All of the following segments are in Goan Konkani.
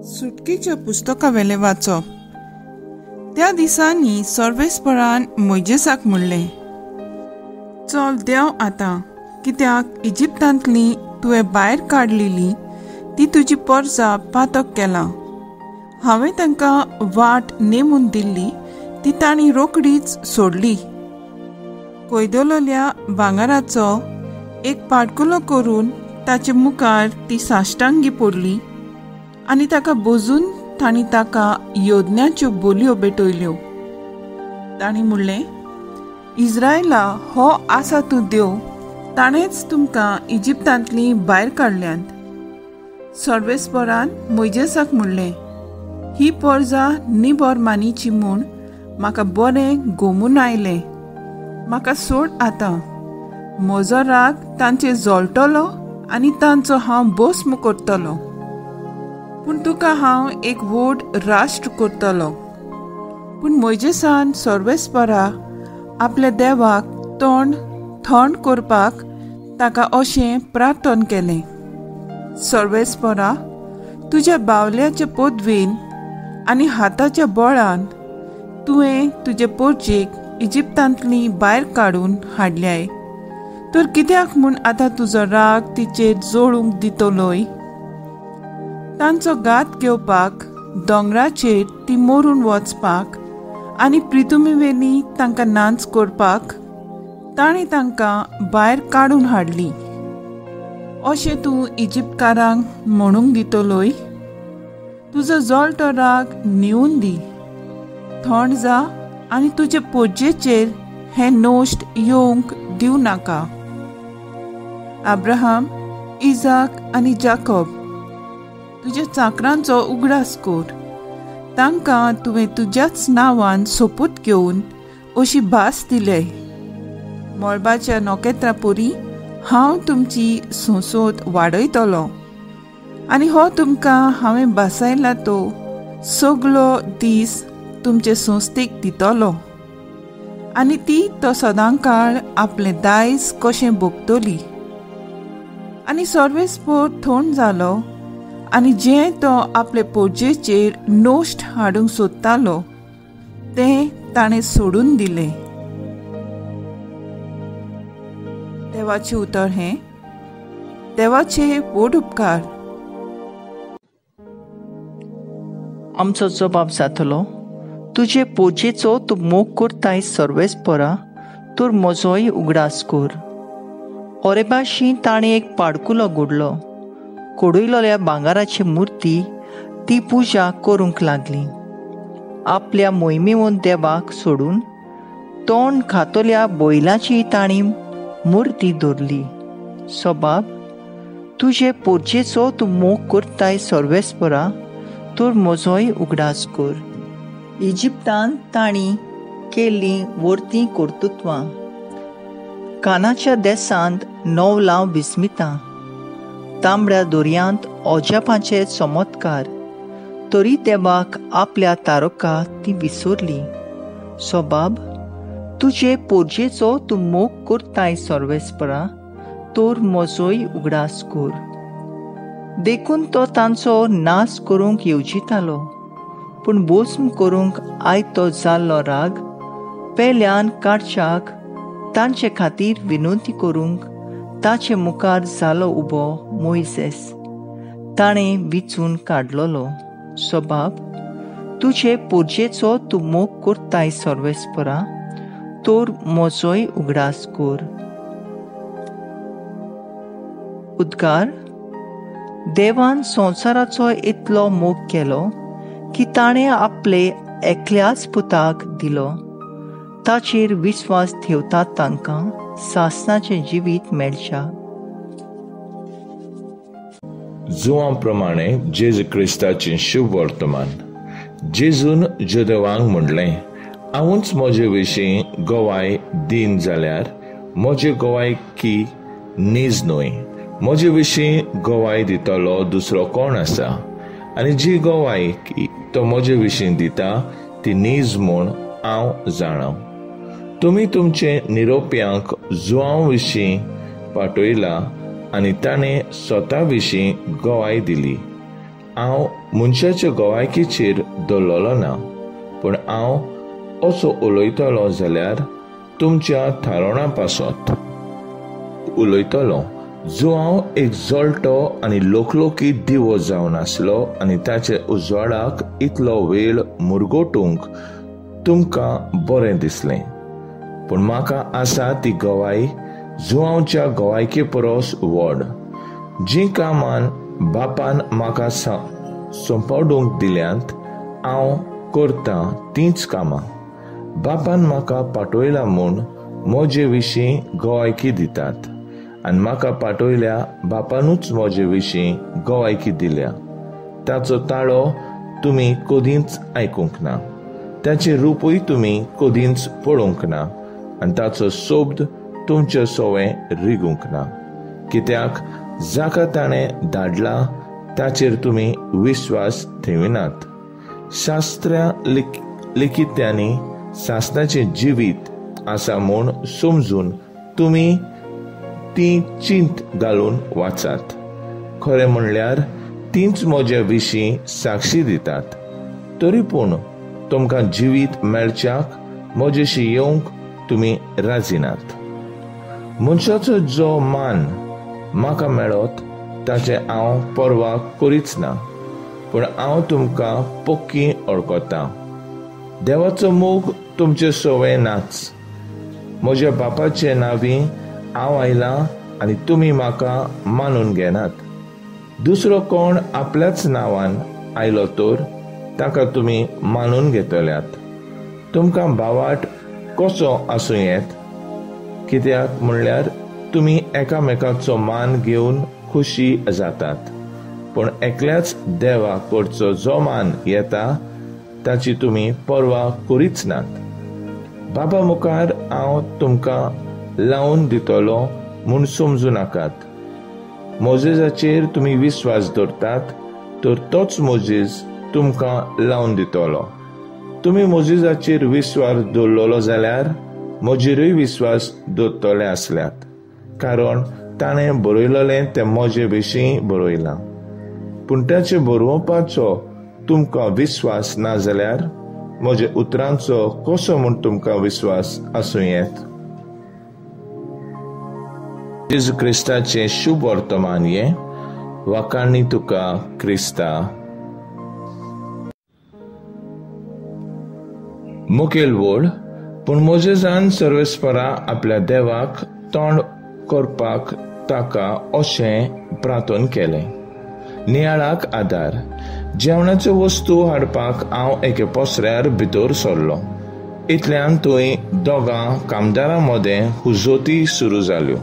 सुटकेच्या पुस्तकावेलें वाचप. त्या दिसांनी सर्वेस्परान मोयजेसाक म्हणलें, चल देंव आतां, कित्याक इजिप्तांतली तुवें भायर काडलेली ती तुजी परजा पातक केलां. हांवें तांकां वाट नेमून दिल्ली ती तांणी रोकडीच सोडली. कोयदलोल्या भांगराचो एक पाडकुलो करून ताचे मुखार ती साश्टांगी पडली आनी ताका बोजून तांणी ताका योदन्याच्यो बोलयो भेटयल्यो. तांणी म्हणलें, इज्रायला हो आसा तूं देव, ताणेंच तुमकां इजिप्तांतली भायर काडल्यांत. सर्वेस्परान मोयजेसाक म्हणलें, ही परजा निबर मानीची म्हूण म्हाका बरें गोमून आयलें. म्हाका सोड आतां, म्हजो राग तांचेर जळटलो आनी तांचो हांव भस्म करतलो. पूण तुका हांव एक व्हड राष्ट्र करतलो. पूण मोयजेसान सर्वेस्परा आपल्या देवाक तोंड थंड करपाक ताका अशें प्रार्थन केलें, सर्वेस्परा, तुज्या बावल्याच्या पदवेन आनी हाताच्या बळान तुवें तुजे पोरजेक इजिप्तांतली भायर काडून हाडल्याय, तर कित्याक म्हूण आतां तुजो राग तिचेर जोडूंक दितलोय? तांचो घात घेवपाक दोंगराचेर ती मरून वचपाक आनी प्रितुमीवेली तांकां नाच करपाक ताणें तांकां भायर काडून हाडली. अशें तूं इजिप्तकारांक म्हणूंक दितलोय? तुजो जळटो राग न्हिवून दी, थंड जा आनी तुजे पोरजेचेर हें नश्ट येवंक दिवं नाका. अब्राहम, इजाक आनी जाकोब तुज्या चाकरांचो उगडास कर. तांकां तुवें तुज्याच नांवान सोपूत घेवन अशी भास दिले, मळबाच्या नखेत्रां परी हांव तुमची संसद वाडयतलो आनी हो तुमकां हांवें भासायला तो सगलो दीस तुमचे संस्थेक दितलो आनी ती तो सदांकाळ आपलें दायज कशें भोगतली. आनी सर्वेस्पर थंड जालो आनी जें तो आपले पोरजेचेर नश्ट हाडूंक सोदतालो तें ताणें सोडून दिलें. देवाचें उतर हें. देवाचे व्हड उपकार. आमचो जबाब जातलो, तुजे पोरजेचो तूं मोग करताय सर्वेस्परा, तर म्हजोय उगडास कर. ओरेबाशी ताणें एक पाडकुलो घडलो, कोडयलोल्या भांगराची मुर्ती ती पुजा करूंक लागली. आपल्या मोहिमेवन देवाक सोडून तोंड खातल्या बैलाची तांणी मुर्ती दवरली. सबाब, तुजे पोरजेचो तूं मोग करताय सर्वेस्परा, तर म्हजोय उगडास कर. इजिप्तांत तांणी केल्लीं वर्तीं कर्तृत्वां, कानाच्या देसांत नवलां विस्मितां, तांबड्या दर्यांत अजापांचे चमत्कार, तरी देवाक आपल्या तारका ती विसरली. सबाब, तुजे पोरजेचो तूं मोग करताय सर्वेस्परा, तर म्हजोय उगडास कर. देखून तो तांचो नाश करूंक येवजितालो, पूण भस्म करूंक आयतो जाल्लो राग पेल्यान काडच्याक तांचे खातीर विनंती करूंक ताचे मुखार जालो उबो मोयसेस, ताणें विचून काडलोलो. सबाब, तुजे पोरजेचो तूं मोग करताय सर्वेस्परा, तर म्हजोय उगडास कर. उद्गार. देवान संवसाराचो इतलो मोग केलो की ताणें आपले एकल्याच पुताक दिलो, ताचेर विस्वास ठेवतात तांकां सासणाचें जिवीत मेळच्या. जुवां प्रमाणे जेजू क्रिस्ताचें शुभ वर्तमान. जेजून जुदेवांक म्हणलें, हांवूच म्हजे विशीं गवाय दीन जाल्यार म्हजी गवाय की नीज न्हय. म्हजे विशीं गवाय दितलो दुसरो कोण आसा? आनी जी गवाय की तो म्हजे विशीं दिता ती नीज म्हूण हांव जाणा. तुमी तुमचे निरोप्यांक जुवां विशीं पाठयला आनी ताणें स्वता विशीं गवाय दिली. हांव मनशाचे गवायकीचेर दवरलेलो ना, पूण हांव असो उलयतलो जाल्यार तुमच्या थारोणा पासत उलयतलो. जो हांव एक जळटो आनी लोकलोकी दिवो जावन आसलो आनी ताचे उजवाडाक इतलो वेळ मुरगोटूंक तुमकां बरें दिसलें, पूण म्हाका आसा ती गवाय जुवांवच्या गवायके परस व्हड. जीं कामान बापान म्हाका सोंपडूंक दिल्यांत हांव करतां तींच कामां. बापान म्हाका पाठयला म्हूण म्हजे विशीं गवायकी दितात आनी म्हाका पाठयल्या बापानूच म्हजे विशीं गवायकी दिल्या. ताचो ताळो तुमी कदींच आयकूंक ना, ताचें रुपूय तुमी कदींच पळोवंक ना आनी ताचो शब्द तुमचे सवें रिगूंक ना, कित्याक जाका ताणें धाडला ताचेर तुमी विश्वास ठेविनात. शास्त्रा लिखित्यांनी सासणाचें जिवीत आसा म्हूण समजून तुमी ती चिंत घालून वाचात. खरें म्हणल्यार तींच म्हज्या विशीं साक्षी दितात, तरी पूण तुमकां जिवीत मेळच्याक म्हजेशी येवंक तुमी राजिनात. मनशाचो जो मान म्हाका मेळत ताचें हांव पर्वा करीच ना, पूण हांव तुमकां पक्की वळखतां. देवाचो मोग तुमचे सवें नाच. म्हज्या बापाचे नांवी हांव आयलां आनी तुमी म्हाका मानून घेनात. दुसरो कोण आपल्याच नांवान आयलो तर ताका तुमी मानून घेतल्यात. तुमकां भावाट कसो आसूं येत? कित्याक म्हणल्यार तुमी एकामेकाचो मान घेवन खुशी जातात, पूण एकल्याच देवा कडचो जो मान येता ताची तुमी पर्वा करीच नात. बाबा मुखार हांव तुमकां लावन दितलो म्हूण समजू नाकात. मोजेजाचेर तुमी विस्वास दवरतात तर तोच मोजेज तुमकां लावन दितलो. तुमी मोजेजाचेर विस्वास दवरलेलो जाल्यार म्हजेरूय विस्वास दवरतले आसल्यात, कारण ताणें बरयलें तें म्हजे विशीं बरयलां. पूण ताचें बरोवपाचो तुमकां विस्वास ना जाल्यार म्हज्या उतरांचो कसो म्हूण तुमकां विस्वास आसूं येत? जेजू क्रिस्ताचें शुभ वर्तमान हें. वाखाणी तुका क्रिस्ता. मुखेल वोळ. पूण मोजेजान सर्वेस्परा आपल्या देवाक तोंड करपाक ताका अशें प्रार्थन केलें. नियाळाक आदार. जेवणाच्यो वस्तू हाडपाक हांव एके पसऱ्यार भितर सरलो. इतल्यान थंय दोगां कामदारां मदें हुजोती सुरू जाल्यो.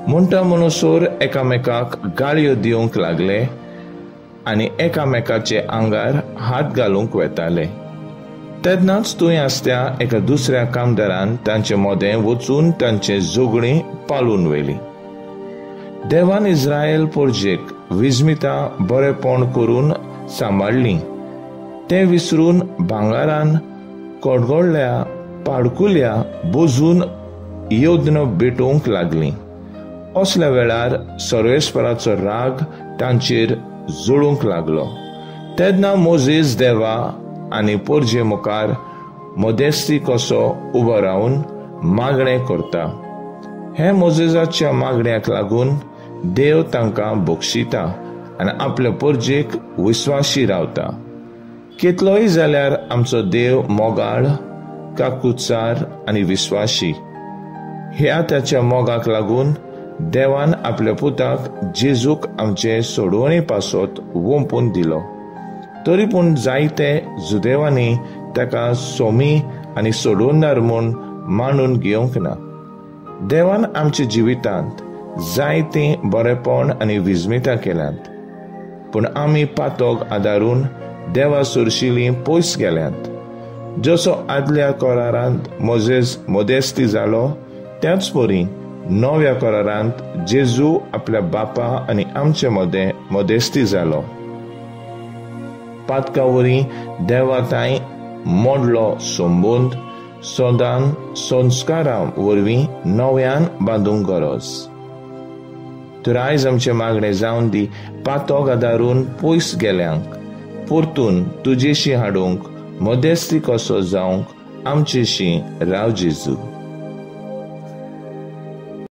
म्हणटा म्हणसर एकामेकाक गाळयो दिवंक लागले आनी एकामेकाचे आंगार हात घालूंक वेताले. तेन्नाच थंय आसत्या एका दुसऱ्या कामदारान तांचे मदें वचून तांचे झगडीं पालून व्हेली. देवान इस्रायल पोरजेक विस्मिता बरेपण करून सांबाळ्ळीं. तें विसरून भांगारान कडगोडल्या पाडकुल्या बोजून योद्न भेटोवंक लागलीं. असल्या वेळार सर्वेस्पराचो राग तांचेर जळूंक लागलो. तेन्ना मोजेस देवा आनी पोरजे मुखार मदेस्ती कसो उबो रावन मागणें करता. हे मोजेजाच्या मागण्याक लागून देव तांकां बक्षिता आनी आपल्या पोरजेक विस्वाशी रावता. कितलोय जाल्यार आमचो देव मोगाळ, काकुचार आनी विस्वाशी. ह्या ताच्या मोगाक लागून देवान आपल्या पुताक जेजूक आमचे सोडवणे पासत वोंपून दिलो. तरी पूण जायते जुदेवांनी ताका सोमी आनी सोडवणार म्हूण मानून घेवंक ना. देवान आमच्या जिवितांत जायतीं बरेपण आनी विस्मिता केल्यांत, पूण आमी पातोक आदारून देवा सुरशिली पयस गेल्यांत. जसो आदल्या करारांत मोजेस मदेस्ती जालो, त्याच परी नव्या करारांत जेजू आपल्या बापा आनी आमचे मदें मदेस्ती जालो. पातका वरी देवा तांय मोडलो संबंद सदान संस्कारां वरवीं नव्यान बांदूंक गरज. तर आयज आमचें मागणें जावन दी, पातोक आदारून पयस गेल्यांक परतून तुजेशी हाडूंक मध्यस्थी कसो जावंक आमचेशी राव जेजू.